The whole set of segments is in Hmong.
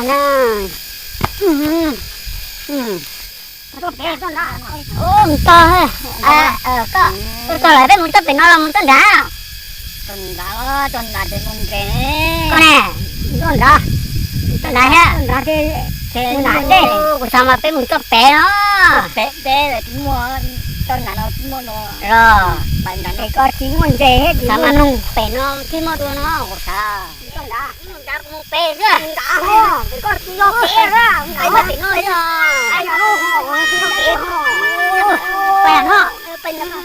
Mus txog, koj, koj lawv peb mus txog pem no los mus txog nrad? Koj ne, txog nrad, txog nrad thiab. Mus nrad, kuv xav mas peb mus txog pem no. Pem peb tsis muaj, txog nrad no tsis muaj no. Los, koj tsis muaj ntses thiab tsis muaj noog, pem no tsis muaj dua no kuv xav. Txog nrad, mus nrad kuv mus pem xwb. Nrad, koj tsis yog pem, pem no yog, pem no, pem no.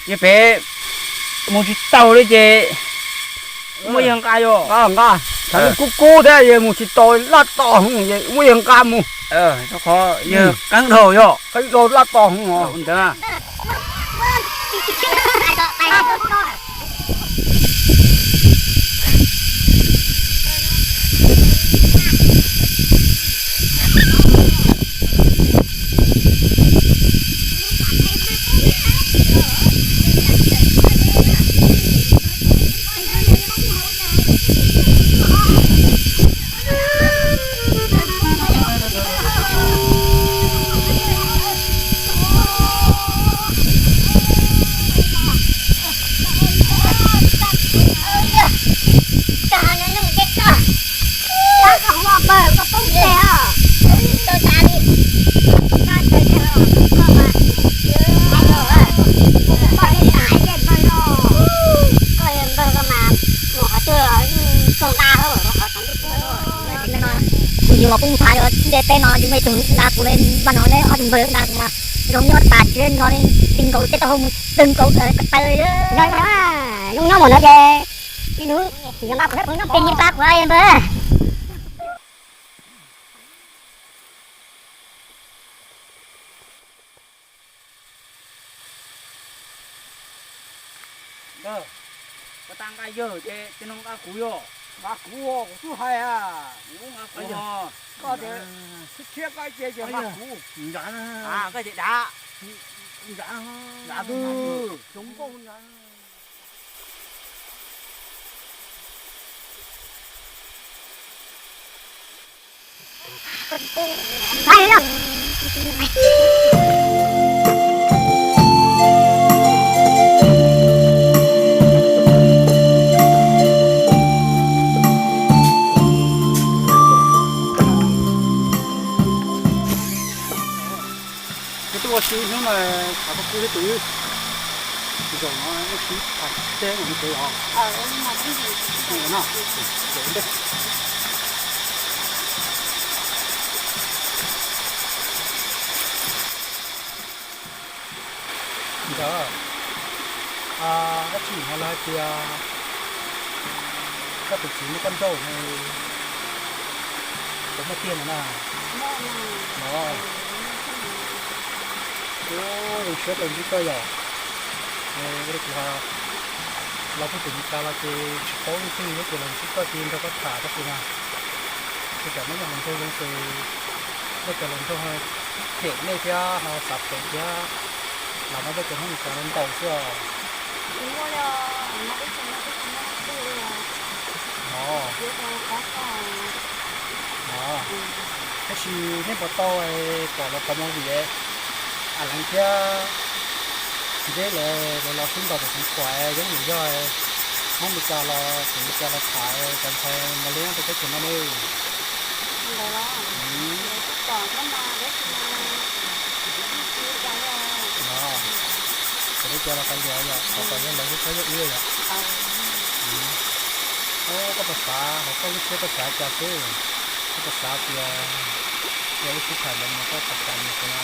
Ces peb mus tsis tau li ces muab yawg nqa yom. Nqa, nqa, tshav ntuj kub kub thiab es mus tsis tau, laj tos hwv es muab yawg nqa mus. Qhov yawg qeeb dhau yom, qeeb dhau laj tos hwv os. Ntawd. Kuv yug los kuj ntxhais yuav txij teb no, yus me tug nrad kuv le, npaj no le ob tug npawg nrad kuv mas zoo nyob tas tsis nrog li, ti nkaus tej taub hau mus tawg nkaus ko taw. Zoo nyob mus no ces ib hnub yog npaj kuv, npaj kuv npawg. Nkawd, koj tas nqa yawg ces cia no nqa kuv yom. Nqa kuv, kuv twb hais a. Kuv nqa kuv, koj tias thiab koj ib ce ces nqa kuv. Nrad, koj tias dav. Nrad, nrad twb zoo nkauj nrad. Koj twb ua si hnub no, thov koj pub thiab tus, zaum no wb sib tham teb ua li cas os. Ntawd, dab tsi no lawv hais tias koj tus txiv muab koj nrauj ne, puas muaj tiag no na? No, ua zoo siab tau ntsib koj yom. Ua li kuv hais, los pheej pem Meskas los ces tsis paub leej twg thiab ces los ntsib koj ces nrog koj tham tab sis mas tsis kam muab yog hluas nraug zoo ces nej cov hluas nraug cem nej thiab ho xav phem thiab, los muab peb cov Hmoob Meskas no ntaus xwb os. No, no, tab sis nej puas tau pom lawv qhov movie, a Leev thiab Txiv Deb lawv, lawv los sib ntaus pem Xeev Khuam, Yeeb Yim Yog, Hmoob Meskas los, Hmoob Meskas los tham cov ntxhais Mos Liab rau teb chaws no ne. Ntawd los, ntawd kuj pom thiab mas tab sis mas tsis ua cas li. Tsis ua cas los kav liam yom, qhov kom yog lawv lub tshab yog wb yom. Koj puas xav hauv koj lub siab koj xav cas xwb? Koj puas xav tias yog wb sib tham ntawd mas koj puas xav mus xwb na?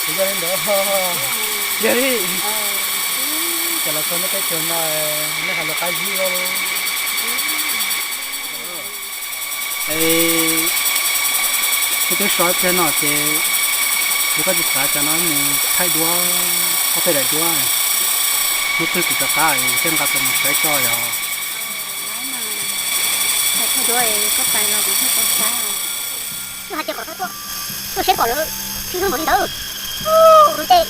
Yog li ntawd, yog li, ces los txog nej teb chaws no nej hais lus qab zib lauj. Es kuv twb so ib pliag no ces yog koj tsis xav cas no mus thaij duab, ob peb daim duab, hnub twg kuv rov qab es thiaj nqa tau mus saib koj yom. Thaij duab es koj pais los kuv thiaj tau saib. Hais tias kom tuaj, tuaj saib pom lawv sib hlub npaum li ntawd. Ub, ces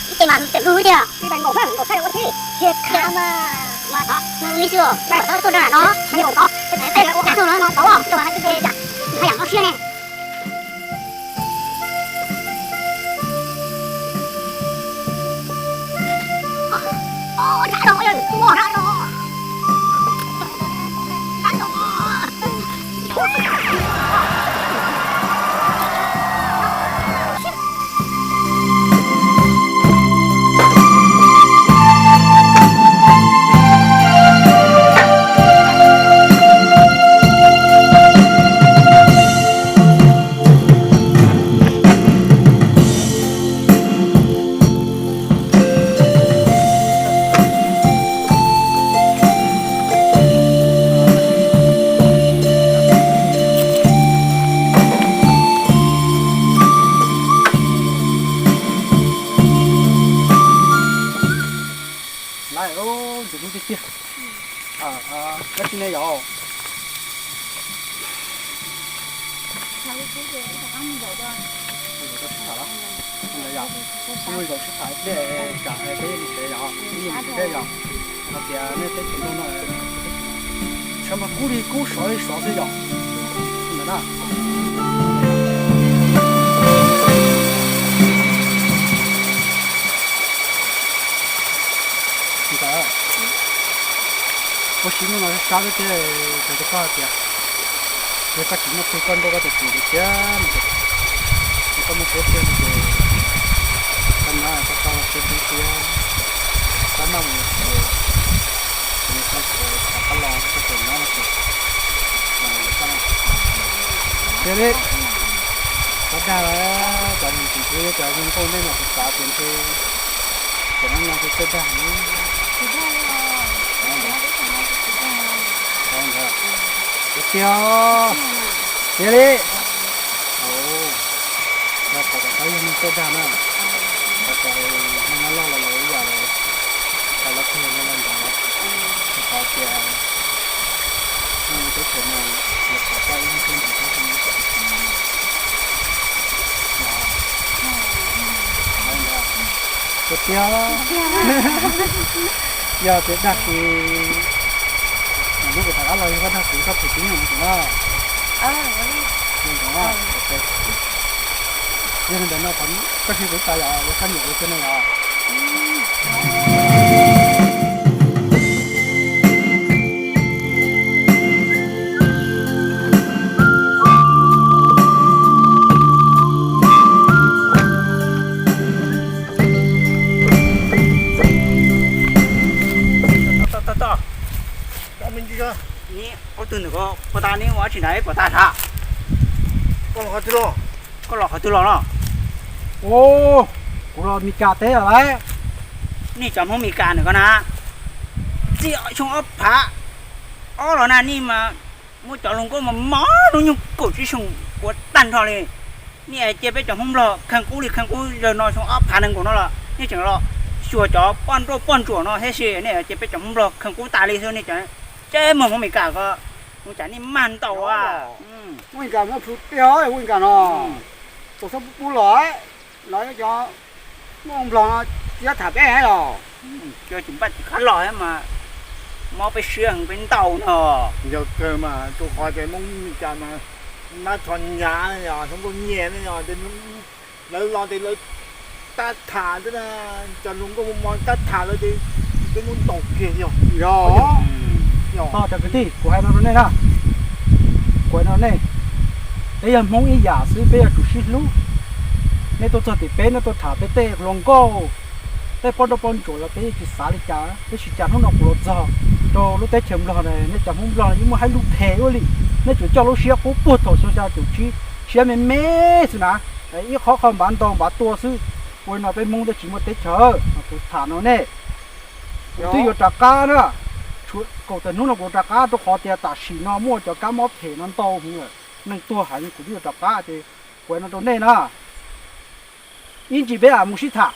ib ce mas tawm lug tiag. Ib ce nkaum thaj nkaum thaj ua thiab. Ces qhia mas mas thov li xwb, mas thov tuaj nrog no, mas ua koj, ua koj no tau, rau mas ib ce haj yam no siab ne. Lawm, ntxim hlub tiag tiag. Koj tsis ne yom? Mus zaum sib tham pliag tsam peb mus tsev yom, peb mus tsev thiab yom. Hais tias nej teb chaws ntuj no, teb chaws no, sawv mas kub li kub, sov li sov xwb yom. Ntawd na. Ntawd, ua si hnub no sab sab thiab, ces koj hais tias yog koj tsis muaj tug koj nrauj koj tus txiv lawm thiab no ces, ces koj muaj suab tiag no ces koj nyob koj tau siab dub thiab, koj noj mus ces, ces koj tsis tau rov qab los koj tseem nyob no ces, tiag li. Txhob dag, cov niam txiv thiab cov hluas nkauj nej mas kuv xav tias ntshe cov no no ntshe txawj dag li. Tiag tiag, tiag li. Rau qhov kom koj yog neeg txawj dag na, rau qhov neeg nyob loj los lawv ib yam li, rau lawv kawg yog nyob loj ntawd, rau qhov tias neeg teb chaws no lawv qhov koj ib leeg xwb ntawd thiab xwb. Tiag tiag, yog tias dag ces hnub kuv rov qab los yog koj dag kuv koj phem tib nyuag no ces na. Yog li ntawd no koj siab kuv tas yom, yog koj nyiam kuv tiag no yom. Ub, tug ntawm ko ua tas ne, ua dab tsi ntawd pom tag nrho. Koj los qhov twg los no? Kuv los Mes Kas teb los lawm. Nej cov Hmoob Mes Kas ntawm ko na, txij xyoo ob phav ob los na nej mas muab cov hluas nkauj mos mos hnub nyoog kaum tsib xyoos ua tag nrho li. Nej cia peb cov Hmoob Nplog kheej qub li kheej qub, zaum no xyoo ob phav nees nkaum no los nej tseem los xyuas cov poj nrauj poj ntsuam no thiab, nej cia peb cov Hmoob Nplog kheej qub tas li xwb, nej cov tsis muaj Hmoob Mes Kas ko, ua cas nej mag ntau a. Hmoob Mes Kas muaj plhu tiag, Hmoob Mes Kas no, txaus xab pub pub los no, cov Hmoob Nplog no tsis tham peb os. Cov tsis npaj tsis khab los mas mob peb siab heev peb ntau no. Yog kawg mas, rau qhov tias Hmoob Mes Kas mas nab rho nyav ne yog, hluas nkauj nyiam ne yog, lawv los ces lawv tab tham xwb na, cov hluas nkauj mos mos tab tham lawv ces peb muab ntaus kiag yog. Yog, cov kwv tij, kuv hais no rau nej na, kuv hais no nej, peb yog Hmoob ib yam xwb, peb yuav tsum sib hlub. Nej tuaj txog tim peb, nej tuaj tham peb tej hluas nkauj, tej poj nrauj poj ntsuam los peb yeej tsis xav li cas, tab sis cas hnub no kuv los txog rau lub teb chaws Nplog, nej cov Hmoob Nplog yeej muaj haib lub phem ua li. Nej tseem coj lub siab qub puag thaum xyoo xya caum tsib, siab me me xwb na, ib qhov qhov npav ntau npav tua xwb. Ua li no peb Hmoob thiaj tsis muaj teb chaws. Kuv tham no nej, kuv twb yuav rov qab na, kaum tawm hnub no kuv rov qab rau qhov tias tam sim no muaj cov kab mob phem no ntau heev lawm, neeg tuag heev, kuv twb yuav rov qab ces kuv hais no rau nej na. Ib ntsis peb mam mus sib tham,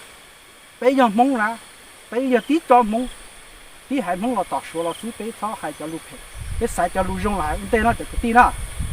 peb yog Hmoob na, peb yog tib tsob Hmoob, tib haiv Hmoob los tom Suav los xwb, peb txhob hais cov lus phem, peb xaiv cov lus zoo los hais ua ntej no cov kwv tij na.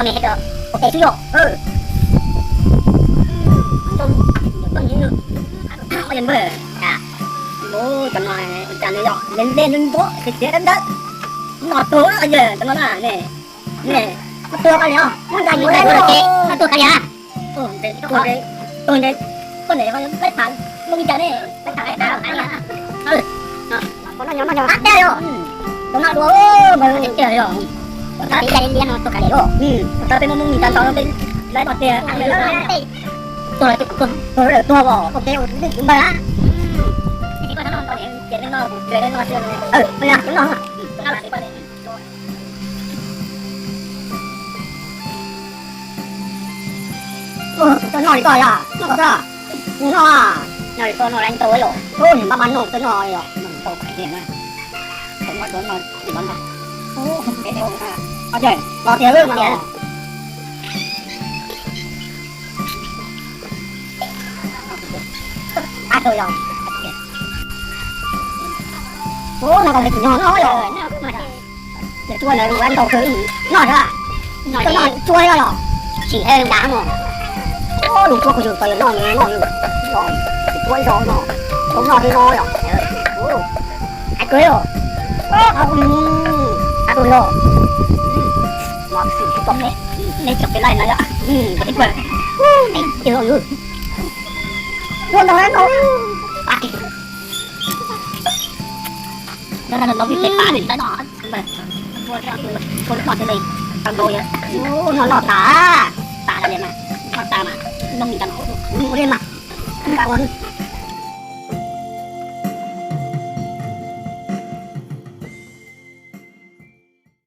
qhov me rau ua ke xwb yom. Mus cov no cas nws yog nws nte nws ntuav tias tias dawb dawb no tuag yog cov no na ne. Ne, tuag kali os, muab ncaim mus tuag kali os. Tuag nte, tuag nte, koj ne ho peb tham lub li cas ne, peb tham peb tham. Ab teb yog, tus no dua mas tiag yog, tab sis liab no tuag kali os. Tab peb muab muab ncaim ntau no peb lawv no tiag, tuag tuag tuag os, ua ke ua twb kuv npawg na. Tus no noj li koj yog, noj koj xwb. Noj, noj li koj noj lab tau yom. Ub, npaj mas noj tau noj yom. Los tiag los tiag. Ua no koj tsis noj no yog. Cua ntau kawg, noj thiab. Koj noj cua thiab los? Sim thiab dav mas. Lus cua kuv yus tau yog noj noj yus, cua ib zaug no, tau noj thiab no yog. Hais kawg os. Qhov kuv, qhov kuv yog mos xwm tau me, me tsoom pem laij no yog, me tsoom pem, me tsoom yus. Cua ntau thiab no. Noj noj tas, tas li mas, noj tas mas, noj li mas, noj li mas.